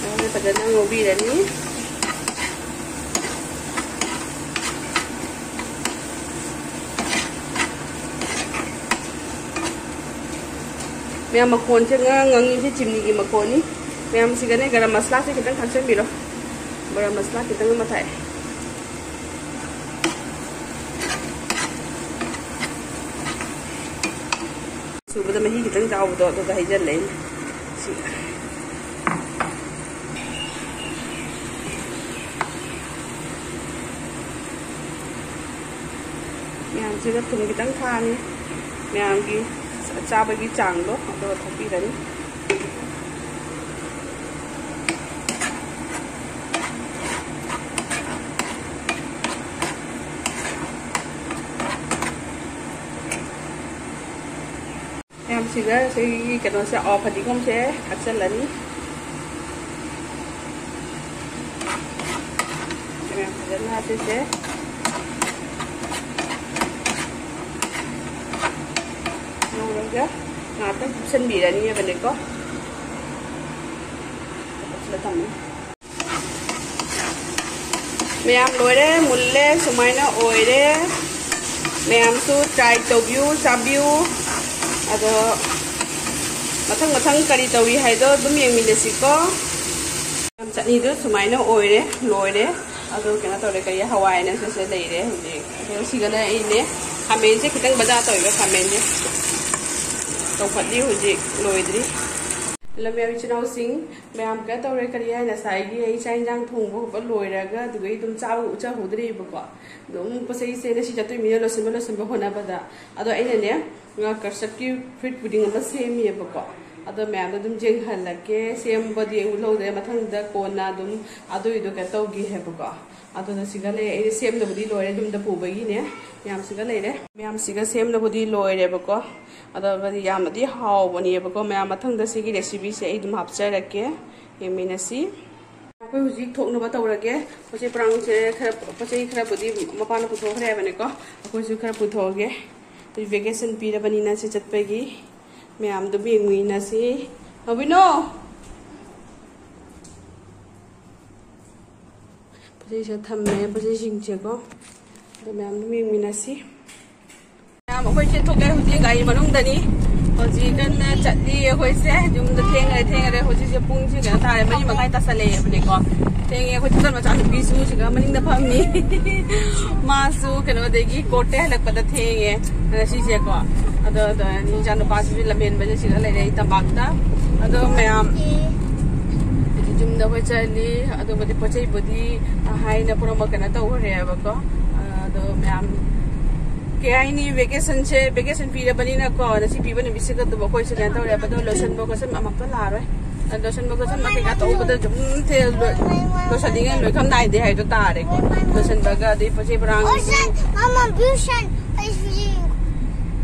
ꯑꯗꯨꯒ ꯐꯖꯅ ꯉꯧꯕꯤꯔꯅꯤ꯫ ꯃꯌꯥꯝ ꯃꯈꯣꯟꯁꯦ ꯉꯔꯥꯡ ꯉꯪꯉꯤꯁꯦ ꯆꯤꯝꯅꯤꯒꯤ ꯃꯈꯣꯟꯅꯤ꯫ ꯃꯌꯥꯝꯁꯤꯒꯅꯦ ꯒꯔꯝ ꯃꯁꯂꯥꯁꯦ ꯈꯤꯇꯪ ꯊꯥꯛꯆꯟꯕꯤꯔꯣ꯫ ꯒꯔꯝ ꯃꯁꯂꯥ ꯈꯤꯇꯪ ꯑꯃ ꯊꯥꯛꯑꯦ꯫ ꯁꯨꯕꯗ ꯃꯍꯤ ꯈꯤꯇꯪ ꯆꯥꯎꯕꯗꯣ ꯑꯗꯨꯗ ꯍꯩꯖꯜꯂꯦ ꯑꯩꯅ꯫ ꯁꯤ ꯃꯌꯥꯝꯁꯤꯗ ꯊꯨꯝ ꯈꯤꯇꯪ ꯊꯥꯛꯑꯅꯤ꯫ ꯃꯌꯥꯝꯒꯤ ꯆꯥꯕꯒꯤ ꯆꯥꯡꯗꯣ ꯑꯗꯨꯒ ꯊꯥꯛꯄꯤꯔꯅꯤ꯫ ꯃꯌꯥꯝꯁꯤꯒ ꯁꯤꯒꯤ ꯀꯩꯅꯣꯁꯦ, ꯑꯣ, ꯐꯗꯤꯒꯣꯝꯁꯦ ꯊꯥꯛꯆꯜꯂꯅꯤ꯫ ꯃꯌꯥꯝ ꯐꯖꯅ ꯁꯤꯁꯦ ꯉꯧꯔꯒ ꯉꯥꯛꯇꯪ ꯀꯨꯞꯁꯟꯕꯤꯔꯅꯤꯕꯅꯦꯀꯣ꯫ ꯀꯨꯞꯁꯜꯂ ꯊꯝꯃꯦ꯫ ꯃꯌꯥꯝ ꯂꯣꯏꯔꯦ, ꯃꯨꯜꯂꯦ, ꯁꯨꯃꯥꯏꯅ ꯑꯣꯏꯔꯦ꯫ ꯃꯌꯥꯝꯁꯨ try ꯇꯧꯕꯤꯌꯨ, ꯆꯥꯕꯤꯌꯨ꯫ ꯑꯗꯣ ꯃꯊꯪ ꯃꯊꯪ ꯀꯔꯤ ꯇꯧꯔꯤ ꯍꯥꯏꯗꯣ ꯑꯗꯨꯝ ꯌꯦꯡꯃꯤꯟꯅꯁꯤꯀꯣ꯫ ꯆꯠꯅꯤꯗꯣ ꯁꯨꯃꯥꯏꯅ ꯑꯣꯏꯔꯦ, ꯂꯣꯏꯔꯦ꯫ ꯑꯗꯣ ꯀꯩꯅꯣ ꯇꯧꯔꯦ, ꯀꯔꯤ, ꯍꯋꯥꯏꯅ ꯁꯤꯁꯦ ꯂꯩꯔꯦ ꯍꯧꯖꯤꯛ꯫ ꯑꯗꯣ ꯁꯤꯒꯅ ꯑꯩꯅꯦ, ꯈꯥꯃꯦꯟꯁꯦ ꯈꯤꯇꯪ ꯕꯖꯥꯔ ꯇꯧꯔꯤꯕ ꯈꯥꯃꯦꯟꯁꯦ ꯇꯧꯈꯠꯂꯤ, ꯍꯧꯖꯤꯛ ꯂꯣꯏꯗ꯭ꯔꯤ꯫ ꯂꯝꯌꯥꯏ ꯏꯆꯤꯟ ꯏꯅꯥꯎꯁꯤꯡ ꯃꯌꯥꯝ ꯀꯩꯅꯣ ꯇꯧꯔꯦ, ꯀꯔꯤ ꯍꯥꯏ, ꯉꯁꯥꯏꯒꯤ ꯑꯩ ꯆꯥꯛ ꯏꯟꯖꯥꯡ ꯊꯣꯡꯕ ꯈꯣꯠꯄ ꯂꯣꯏꯔꯒ ꯑꯗꯨꯒ ꯑꯩ ꯑꯗꯨꯝ ꯆꯥꯕ ꯎꯠꯆꯍꯧꯗ꯭ꯔꯤꯕꯀꯣ꯫ ꯑꯗꯨꯝ ꯄꯣꯠ ꯆꯩꯁꯦ ꯉꯁꯤ ꯆꯠꯇꯣꯏ ꯃꯤꯅ ꯂꯣꯏꯁꯤꯟꯕ ꯂꯣꯏꯁꯤꯟꯕ ꯍꯣꯠꯅꯕꯗ꯫ ꯑꯗꯣ ꯑꯩꯅꯅꯦ, ꯉꯥ ꯀꯔꯁꯠꯀꯤ fruit pudding ꯑꯃ ꯁꯦꯝꯃꯤꯑꯕꯀꯣ꯫ ꯑꯗꯣ ꯃꯌꯥꯝꯗꯣ ꯑꯗꯨꯝ ꯌꯦꯡꯍꯜꯂꯛꯀꯦ꯫ ꯁꯦꯝꯕꯗꯤ ꯑꯩ ꯎꯠꯍꯧꯗ꯭ꯔꯦ, ꯃꯊꯪꯗ ꯀꯣꯟꯅ ꯑꯗꯨꯝ ꯑꯗꯨꯏꯗꯣ ꯀꯩꯅꯣ ꯇꯧꯒꯦ ꯍꯥꯏꯕꯀꯣ꯫ ꯑꯗꯨꯅ ꯁꯤꯒ ꯂꯩ, ꯑꯩꯅ ꯁꯦꯝꯅꯕꯗꯤ ꯂꯣꯏꯔꯦ, ꯌꯨꯝꯗ ꯄꯨꯕꯒꯤꯅꯦ꯫ ꯃꯌꯥꯝꯁꯤꯒ ꯂꯩꯔꯦ, ꯃꯌꯥꯝꯁꯤꯒ ꯁꯦꯝꯅꯕꯗꯤ ꯂꯣꯏꯔꯦꯕꯀꯣ꯫ ꯑꯗꯨꯒꯗꯤ ꯌꯥꯝꯅꯗꯤ ꯍꯥꯎꯕꯅꯦꯕꯀꯣ꯫ ꯃꯌꯥꯝ ꯃꯊꯪꯗ ꯁꯤꯒꯤ recipeꯁꯦ ꯑꯩ ꯑꯗꯨꯝ ꯍꯥꯞꯆꯔꯛꯀꯦ, ꯌꯦꯡꯃꯤꯟꯅꯁꯤ꯫ ꯑꯩꯈꯣꯏ ꯍꯧꯖꯤꯛ ꯊꯣꯛꯅꯕ ꯇꯧꯔꯒꯦ꯫ ꯄꯣꯠ ꯆꯩ ꯄꯣꯔꯥꯡꯁꯦ ꯈꯔ, ꯄꯣꯠ ꯆꯩ ꯈꯔꯕꯨꯗꯤ ꯃꯄꯥꯅ ꯄꯨꯊꯣꯛꯈ꯭ꯔꯦ ꯍꯥꯏꯕꯅꯦꯀꯣ꯫ ꯑꯩꯈꯣꯏꯁꯨ ꯈꯔ ꯄꯨꯊꯣꯛꯑꯒꯦ꯫ ꯍꯧꯖꯤꯛ vacation ꯄꯤꯔꯕꯅꯤꯅ ꯁꯤ ꯆꯠꯄꯒꯤ꯫ ꯃꯌꯥꯝꯗꯨ ꯌꯦꯡꯃꯤꯟꯅꯁꯤ꯫ ꯅꯥꯎꯕꯤꯅꯣ! ꯄꯣꯠ ꯆꯩꯁꯦ ꯊꯝꯃꯦ, ꯄꯣꯠ ꯆꯩꯁꯤꯡꯁꯦꯀꯣ꯫ ꯑꯗꯨ ꯃꯌꯥꯝꯗꯨ ꯌꯦꯡꯃꯤꯟꯅꯁꯤ꯫ ꯃꯌꯥꯝ, ꯑꯩꯈꯣꯏꯁꯦ ꯊꯣꯛꯂꯛꯑꯦ ꯍꯧꯖꯤꯛ ꯒꯥꯔꯤ ꯃꯅꯨꯡꯗꯅꯤ꯫ ꯍꯧꯖꯤꯛ ꯀꯟꯅ ꯆꯠꯂꯤ ꯑꯩꯈꯣꯏꯁꯦ꯫ ꯌꯨꯝꯗ ꯊꯦꯡꯉꯔꯦ, ꯊꯦꯡꯉꯔꯦ꯫ ꯍꯧꯖꯤꯛꯁꯦ ꯄꯨꯡꯁꯦ ꯀꯩꯅꯣ ꯇꯥꯔꯦ, ꯃꯔꯤ ꯃꯈꯥꯏ ꯇꯥꯁꯜꯂꯛꯑꯦꯕꯅꯦꯀꯣ꯫ ꯊꯦꯡꯉꯦ꯫ ꯑꯩꯈꯣꯏ ꯇꯨꯇꯜ ꯃꯆꯥꯅꯨꯄꯤꯁꯨ ꯁꯤꯗ ꯃꯅꯤꯡꯗ ꯐꯝꯃꯤ꯫ ꯃꯥꯁꯨ ꯀꯩꯅꯣꯗꯒꯤ ꯀꯣꯔꯠꯇꯩ ꯍꯜꯂꯛꯄꯗ ꯊꯦꯡꯉꯦ ꯉꯁꯤꯁꯦꯀꯣ꯫ ꯑꯗꯣ, ꯑꯗꯣ ꯏꯆꯥꯅꯨꯄꯥꯁꯤꯁꯨ ꯂꯝꯍꯦꯟꯕꯁꯦ ꯁꯤꯗ ꯂꯩꯔꯦ ꯑꯩ ꯇꯝꯄꯥꯛꯇ꯫ ꯑꯗꯣ ꯃꯌꯥꯝ, ꯍꯧꯖꯤꯛ ꯌꯨꯝꯗ ꯑꯩꯈꯣꯏ ꯆꯠꯂꯤ꯫ ꯑꯗꯨꯕꯨꯗꯤ ꯄꯣꯠ ꯆꯩꯕꯨꯗꯤ ꯍꯥꯏꯅ ꯄꯨꯔꯝꯕ ꯀꯩꯅꯣ ꯇꯧꯈ꯭ꯔꯦꯕꯀꯣ꯫ ꯑꯗꯣ ꯃꯌꯥꯝ, ꯀꯩ ꯍꯥꯏꯅꯤ, vacationꯁꯦ, vacation ꯄꯤꯔꯕꯅꯤꯅꯀꯣ, ꯉꯁꯤ ꯄꯤꯕ ꯅꯨꯃꯤꯠꯁꯤꯒ ꯑꯗꯨꯝ ꯑꯩꯈꯣꯏꯁꯦ ꯀꯩꯅꯣ ꯇꯧꯔꯦ꯫ ꯑꯗꯣ ꯂꯣꯏꯁꯟꯕ ꯈꯣꯠꯆꯟꯕ ꯑꯃꯨꯛꯇ ꯂꯥꯛꯑꯔꯣꯏ꯫ ꯑꯗꯣ ꯂꯣꯏꯁꯟꯕ ꯈꯣꯠꯆꯟꯕ ꯀꯩꯀꯥ ꯇꯧꯕꯗ ꯑꯗꯨꯝ ꯊꯦ-, ꯂꯣꯏ-, ꯂꯣꯏꯁꯜꯂꯤꯉꯩ ꯂꯣꯏꯈꯝ ꯅꯥꯏꯗꯦ ꯍꯥꯏꯗꯣ ꯇꯥꯔꯦꯀꯣ꯫ ꯂꯣꯏꯁꯟꯕꯒ ꯑꯗꯩ ꯄꯣꯠ ꯆꯩ ꯄꯣꯔꯥꯡ Ocean, Mama, blue ocean.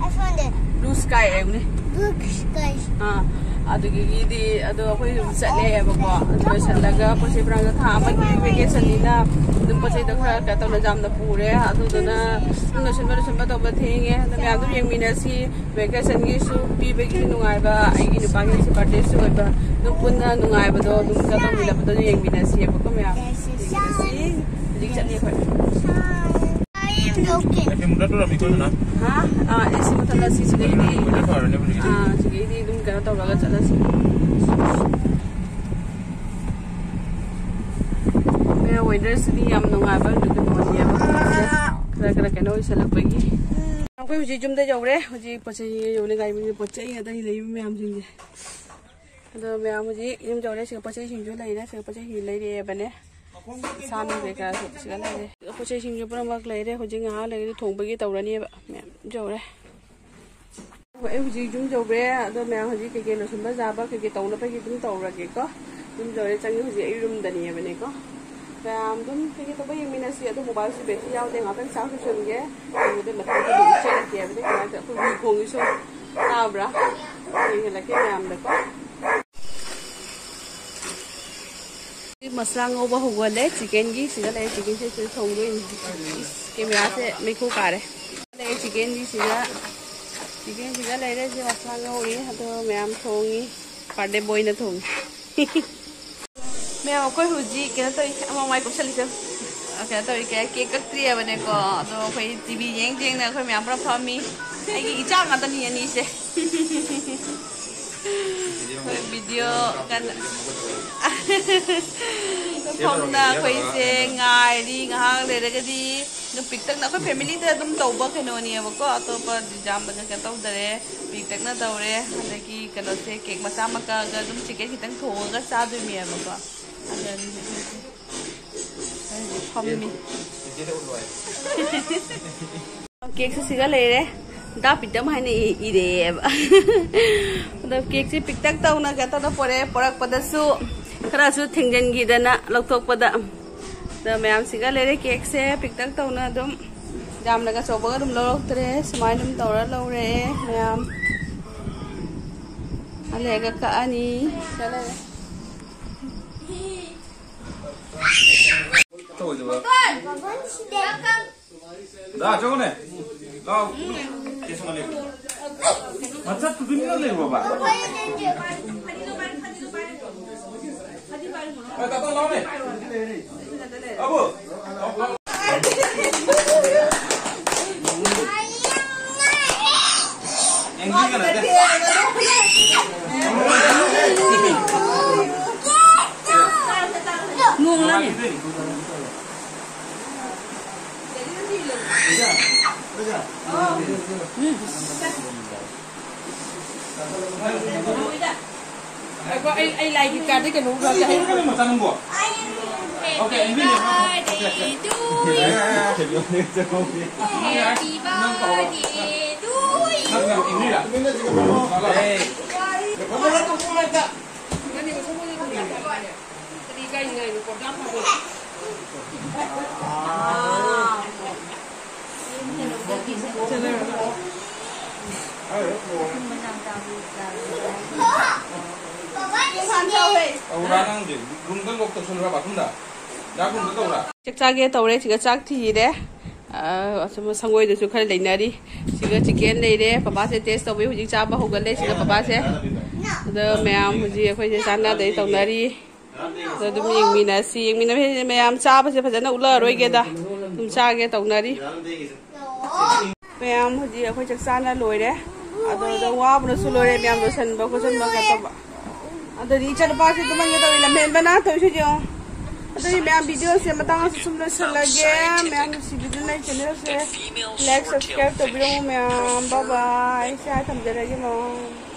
I found it. Blue sky ꯍꯥꯏꯕꯅꯦ꯫ Blue sky꯫ ꯑꯥ, ꯑꯗꯨꯗꯒꯤꯗꯤ ꯑꯗꯣ ꯑꯩꯈꯣꯏ ꯑꯗꯨꯝ ꯆꯠꯂꯦꯕꯀꯣ꯫ ꯑꯗꯨ ꯂꯣꯏꯁꯤꯜꯂꯒ ꯄꯣꯠ ꯆꯩ ꯄꯨꯔꯥꯒ ꯊꯥ ꯑꯃꯒꯤ vacation ꯅꯤꯅ ꯑꯗꯨꯝ ꯄꯣꯠ ꯆꯩꯗꯣ ꯈꯔ ꯀꯩꯅꯣ ꯇꯧꯅ ꯌꯥꯝꯅ ꯄꯨꯔꯦ꯫ ꯑꯗꯨꯗꯨꯅ ꯑꯗꯨꯝ ꯂꯣꯏꯁꯤꯟꯕ ꯂꯣꯏꯁꯤꯟꯕ ꯇꯧꯕ ꯊꯦꯡꯉꯦ꯫ ꯑꯗꯣ ꯃꯌꯥꯝ ꯑꯗꯨꯝ ꯌꯦꯡꯃꯤꯟꯅꯁꯤ꯫ Vacation ꯒꯤꯁꯨ ꯄꯤꯕꯒꯤ ꯅꯨꯡꯉꯥꯏꯕ, ꯑꯩꯒꯤ ꯅꯨꯄꯥꯒꯤ ꯉꯁꯤ birthday ꯁꯨ ꯑꯣꯏꯕ, ꯑꯗꯨꯝ ꯄꯨꯟꯅ ꯅꯨꯡꯉꯥꯏꯕꯗꯣ ꯑꯗꯨꯝ ꯆꯠꯂꯝꯃꯤꯟꯅꯕꯗꯣ ꯑꯗꯨꯝ ꯌꯦꯡꯃꯤꯟꯅꯁꯤ꯫ ꯍꯧꯖꯤꯛ ꯆꯠꯂꯤ ꯑꯩꯈꯣꯏ꯫ ꯍꯥ? ꯑꯥ, AC ꯃꯨꯊꯠꯂꯁꯤ ꯁꯤꯗꯩꯗꯤ꯫ ꯑꯥ, ꯁꯤꯗꯩꯗꯤ ꯑꯗꯨꯝ ꯀꯩꯅꯣ ꯇꯧꯔꯒ ꯆꯠꯂꯁꯤ꯫ ꯀꯩꯅꯣ, weather ꯁꯤꯗꯤ ꯌꯥꯝ ꯅꯨꯡꯉꯥꯏꯕ ꯀꯩꯅꯣꯅꯦꯕ꯫ ꯈꯔ ꯈꯔ ꯀꯩꯅꯣ ꯑꯣꯏꯁꯜꯂꯛꯄꯒꯤ꯫ ꯑꯩꯈꯣꯏ ꯍꯧꯖꯤꯛ ꯌꯨꯝꯗ ꯌꯧꯔꯦ꯫ ꯍꯧꯖꯤꯛ ꯄꯣꯠ ꯆꯩ ꯌꯣꯜꯂꯤ ꯒꯥꯔꯤ ꯃꯅꯨꯡꯗ ꯄꯣꯠ ꯆꯩ ꯉꯥꯛꯇꯅꯤ ꯂꯩꯔꯤꯕ ꯃꯌꯥꯝꯁꯤꯡꯁꯦ꯫ ꯑꯗꯣ ꯃꯌꯥꯝ ꯍꯧꯖꯤꯛ ꯌꯨꯝ ꯌꯧꯔꯦ꯫ ꯁꯤꯗ ꯄꯣꯠ ꯆꯩꯁꯤꯡꯁꯨ ꯂꯩꯔꯦ꯫ ꯁꯤꯗ ꯄꯣꯠ ꯆꯩꯁꯤꯡꯁꯨ ꯂꯩꯔꯛꯑꯦꯕꯅꯦ꯫ ꯁꯥ ꯅꯨꯡ ꯀꯩꯀꯥꯁꯨ ꯁꯤꯗ ꯂꯩꯔꯦ꯫ ꯄꯣꯠ ꯆꯩꯁꯤꯡꯁꯨ ꯄꯨꯝꯅꯃꯛ ꯂꯩꯔꯦ꯫ ꯍꯧꯖꯤꯛ ꯉꯥꯏꯍꯥꯛ ꯂꯩꯔꯗꯤ ꯊꯣꯡꯕꯒꯤ ꯇꯧꯔꯅꯦꯕ꯫ ꯃꯌꯥꯝ ꯌꯧꯔꯦ꯫ ꯑꯩ ꯍꯧꯖꯤꯛ ꯌꯨꯝ ꯌꯧꯔꯦ꯫ ꯑꯗꯣ ꯃꯌꯥꯝ ꯍꯧꯖꯤꯛ ꯀꯩꯀꯩ ꯂꯣꯏꯁꯤꯟꯕ ꯌꯥꯕ ꯀꯩꯀꯩ ꯇꯧꯅꯕꯒꯤ ꯑꯗꯨꯝ ꯇꯧꯔꯒꯦꯀꯣ꯫ ꯌꯨꯝ ꯌꯧꯔꯦ, ꯆꯪꯉꯦ꯫ ꯍꯧꯖꯤꯛ ꯑꯩ ꯔꯨꯝꯗꯅꯦꯕꯅꯦꯀꯣ꯫ ꯃꯌꯥꯝ ꯑꯗꯨꯝ ꯀꯩꯀꯩ ꯇꯧꯕ ꯌꯦꯡꯃꯤꯟꯅꯁꯤ꯫ ꯑꯗꯣ mobile ꯁꯨ battery ꯌꯥꯎꯗꯦ꯫ ꯉꯥꯛꯇꯪ charge ꯇꯧꯁꯟꯒꯦ꯫ ꯑꯗꯨꯗ ꯃꯊꯪꯗ ꯑꯗꯨꯝ ꯆꯦꯜꯂꯛꯀꯦ ꯍꯥꯏꯕꯗꯤ ꯀꯃꯥꯏꯅ ꯇꯧ-, ꯑꯩꯈꯣꯏ ꯍꯨꯏ ꯈꯣꯡꯉꯤꯁꯨ ꯇꯥꯕ꯭ꯔꯥ? ꯌꯦꯡꯍꯜꯂꯛꯀꯦ ꯃꯌꯥꯝꯗꯀꯣ꯫ ꯁꯤ ꯃꯁꯂꯥ ꯉꯧꯕ ꯍꯧꯒꯠꯂꯦ꯫ Chicken ꯒꯤ ꯁꯤꯗ ꯂꯩ꯫ Chicken ꯁꯦ ꯁꯤꯗ ꯊꯣꯡꯗꯣꯏꯅꯤ꯫ ꯏꯁ, camera ꯁꯦ ꯃꯩꯈꯨ ꯀꯥꯔꯦ꯫ ꯂꯩ chicken ꯒꯤ ꯁꯤꯗ꯫ Chicken ꯁꯤꯗ ꯂꯩꯔꯦ꯫ ꯁꯤ ꯃꯁꯂꯥ ꯉꯧꯔꯤ꯫ ꯑꯗꯣ ꯃꯌꯥꯝ ꯊꯣꯡꯉꯤ꯫ Birthday boy ꯅ ꯊꯣꯡꯉꯤ꯫ ꯃꯌꯥꯝ, ꯑꯩꯈꯣꯏ ꯍꯧꯖꯤꯛ ꯀꯩꯅꯣ ꯇꯧꯔꯤ꯫ ꯑꯃ ꯃꯥꯏ ꯀꯨꯞꯁꯜꯂꯤꯁꯦ꯫ ꯀꯩꯅꯣ ꯇꯧꯔꯤ꯫ ꯀꯦꯛ ꯀꯛꯇ꯭ꯔꯤꯑꯕꯅꯦꯀꯣ꯫ ꯑꯗꯣ ꯑꯩꯈꯣꯏ TV ꯌꯦꯡ ꯌꯦꯡꯅ ꯑꯩꯈꯣꯏ ꯃꯌꯥꯝ ꯄꯨꯂꯞ ꯐꯝꯃꯤ꯫ ꯑꯩꯒꯤ ꯏꯆꯥ ꯉꯥꯛꯇꯅꯤ ꯑꯅꯤꯁꯦ꯫ ꯑꯩꯈꯣꯏ video ꯀꯟꯅ ꯐꯝꯅ ꯑꯩꯈꯣꯏꯁꯦ ꯉꯥꯏꯔꯤ꯫ ꯉꯥꯏꯍꯥꯛ ꯂꯩꯔꯒꯗꯤ ꯑꯗꯨꯝ ꯄꯤꯛꯇꯛꯅ ꯑꯩꯈꯣꯏ family ꯗ ꯑꯗꯨꯝ ꯇꯧꯕ ꯀꯩꯅꯣꯅꯦꯕꯀꯣ꯫ ꯑꯇꯣꯞꯄ ꯌꯥꯝꯅ ꯀꯩꯅꯣ ꯇꯧꯗꯔꯦ꯫ ꯄꯤꯛꯇꯛꯅ ꯇꯧꯔꯦ꯫ ꯑꯗꯒꯤ ꯀꯩꯅꯣꯁꯦ, ꯀꯦꯛ ꯃꯆꯥ ꯑꯃ ꯀꯛꯑꯒ ꯑꯗꯨꯝ chicken ꯈꯤꯇꯪ ꯊꯣꯡꯉꯒ ꯆꯥꯗꯣꯏꯅꯦꯕꯀꯣ꯫ ꯑꯗꯨꯅꯤ ꯐꯝꯃꯤ꯫ ꯀꯦꯛꯁꯨ ꯁꯤꯒ ꯂꯩꯔꯦ꯫ ꯗꯥ ꯄꯤꯛꯇꯝ ꯍꯥꯏꯅ ꯏ-, ꯏꯔꯛꯑꯦꯕ꯫ ꯑꯗꯣ ꯀꯦꯛꯁꯦ ꯄꯤꯛꯇꯛ ꯇꯧꯅ ꯀꯩꯅꯣ ꯇꯧꯗ ꯄꯣꯔꯛꯑꯦ꯫ ꯄꯣꯔꯛꯄꯗꯁꯨ ꯈꯔꯁꯨ ꯊꯦꯡꯖꯤꯟꯈꯤꯗꯅ ꯂꯧꯊꯣꯛꯄꯗ꯫ ꯑꯗꯣ ꯃꯌꯥꯝ ꯁꯤꯒ ꯂꯩꯔꯦ꯫ ꯀꯦꯛꯁꯦ ꯄꯤꯛꯇꯛ ꯇꯧꯅ ꯑꯗꯨꯝ ꯌꯥꯝꯅꯒ ꯑꯆꯧꯕꯒ ꯑꯗꯨꯝ ꯂꯧꯔꯛꯇ꯭ꯔꯦ, ꯁꯨꯃꯥꯏꯅ ꯑꯗꯨꯝ ꯇꯧꯔ ꯂꯧꯔꯦ ꯃꯌꯥꯝ꯫ ꯑꯂꯩꯒ ꯀꯛꯑꯅꯤ꯫ ꯆꯠꯂꯒꯦ꯫ ꯇꯧꯗꯕ꯫ ꯗꯥ, ꯆꯪꯉꯨꯅꯦ꯫ ꯂꯥꯎ꯫ ꯃꯊꯛ ꯇꯨꯃꯤꯟꯅ ꯂꯩꯔꯣꯕ꯫ ꯑꯦ, ꯇꯥꯇꯣꯟ, ꯂꯥꯎꯅꯦ꯫ ꯑꯕꯨ꯫ ꯌꯦꯡꯕꯤꯒꯅꯨ, ꯅꯠꯇꯦ꯫ ꯅꯣꯡꯂꯅꯦ꯫ ꯉꯥꯏꯈꯣ, ꯑꯩ, ꯑꯩ ꯂꯥꯏꯒꯤ ꯀꯥꯗꯩ ꯀꯩꯅꯣ ꯎꯔꯛꯀꯦ꯫ ꯀꯩꯅꯣ ꯃꯆꯥ ꯅꯪꯕꯣ? Okay, ꯑꯦꯡꯒ꯭ꯔꯤ ꯂꯦꯕ꯭ꯔꯣ? Happy birthday to you. ꯅꯪ, ꯅꯪ ꯑꯦꯡꯒ꯭ꯔꯤꯔꯥ? Hey. ꯀꯔꯤ ꯀꯥꯏꯅꯤꯡꯉꯥꯏꯅꯣ? ꯄ꯭ꯔꯣꯒ꯭ꯔꯥꯝ ꯍꯧꯔꯦ꯫ ꯇꯧꯔꯥ ꯅꯪꯁꯦ? ꯔꯨꯝꯗ ꯂꯣꯛ ꯇꯧꯁꯜꯂꯨꯔꯥ, ꯕꯥꯊꯔꯨꯝꯗ? ꯗꯥꯛ ꯔꯨꯝꯗ ꯇꯧꯔꯥ? ꯆꯥꯛ ꯆꯥꯒꯦ ꯇꯧꯔꯦ, ꯁꯤꯒ ꯆꯥꯛ ꯊꯤꯔꯦ꯫ ꯑꯥ, ꯑꯁꯨꯝ ꯁꯪꯒꯣꯏꯗꯁꯨ ꯈꯔ ꯂꯩꯅꯔꯤ꯫ ꯁꯤꯒ ꯆꯤꯀꯦꯟ ꯂꯩꯔꯦ, ꯄꯄꯥꯁꯦ ꯇꯦꯁ ꯇꯧꯕꯩ ꯍꯧꯖꯤꯛ ꯆꯥꯕ ꯍꯧꯒꯠꯂꯦ꯫ ꯁꯤꯒ ꯄꯄꯥꯁꯦ, ꯑꯗ ꯃꯌꯥꯝ ꯍꯧꯖꯤꯛ ꯑꯩꯈꯣꯏꯁꯦ ꯆꯥꯟꯅꯗꯩ ꯇꯧꯅꯔꯤ꯫ ꯑꯗ ꯑꯗꯨꯝ ꯌꯦꯡꯃꯤꯟꯅꯁꯤ꯫ ꯌꯦꯡꯃꯤꯟꯅꯕ ꯍꯥꯏꯁꯦ ꯃꯌꯥꯝ ꯆꯥꯕꯁꯦ ꯐꯖꯅ ꯎꯠꯂꯛꯑꯔꯣꯏꯒꯦꯗ꯫ ꯑꯗꯨꯝ ꯆꯥꯒꯦ ꯇꯧꯅꯔꯤ꯫ ꯃꯌꯥꯝ ꯍꯧꯖꯤꯛ ꯑꯩꯈꯣꯏ ꯆꯥꯛ ꯆꯥꯅ ꯂꯣꯏꯔꯦ꯫ ꯑꯗꯨꯗ ꯋꯥꯕꯅꯁꯨ ꯂꯣꯏꯔꯦ ꯃꯌꯥꯝ ꯂꯣꯏꯁꯟꯕ ꯈꯣꯠꯆꯟꯕ ꯀꯩꯅꯣ ꯇꯧꯕ꯫ ꯑꯗꯨꯗꯤ ꯏꯆꯥꯅꯨꯄꯥꯁꯦ ꯇꯨꯝꯍꯟꯒꯦ ꯇꯧꯔꯤ, ꯂꯝꯍꯦꯟꯕꯅ ꯇꯧꯔꯤꯁꯦ ꯌꯦꯡꯉꯣ꯫ ꯑꯗꯨꯗꯤ ꯃꯌꯥꯝ ꯚꯤꯗꯤꯑꯣꯁꯦ ꯃꯇꯥꯡ ꯑꯁꯤꯗ ꯁꯨꯝ ꯂꯣꯏꯁꯜꯂꯒꯦ꯫ ꯃꯌꯥꯝ ꯅꯨꯡꯁꯤꯕꯤꯗꯨꯅ ꯑꯩ ꯆꯦꯅꯦꯜꯁꯦ ꯂꯥꯏꯛ, ꯁꯕꯁꯀ꯭ꯔꯥꯏꯕ ꯇꯧꯕꯤꯔꯝꯃꯨ ꯃꯌꯥꯝ꯫ ꯕꯥꯏ ꯕꯥꯏ꯫ ꯏꯆꯥ ꯊꯝꯖꯔꯒꯦ ꯃꯌꯥꯝ꯫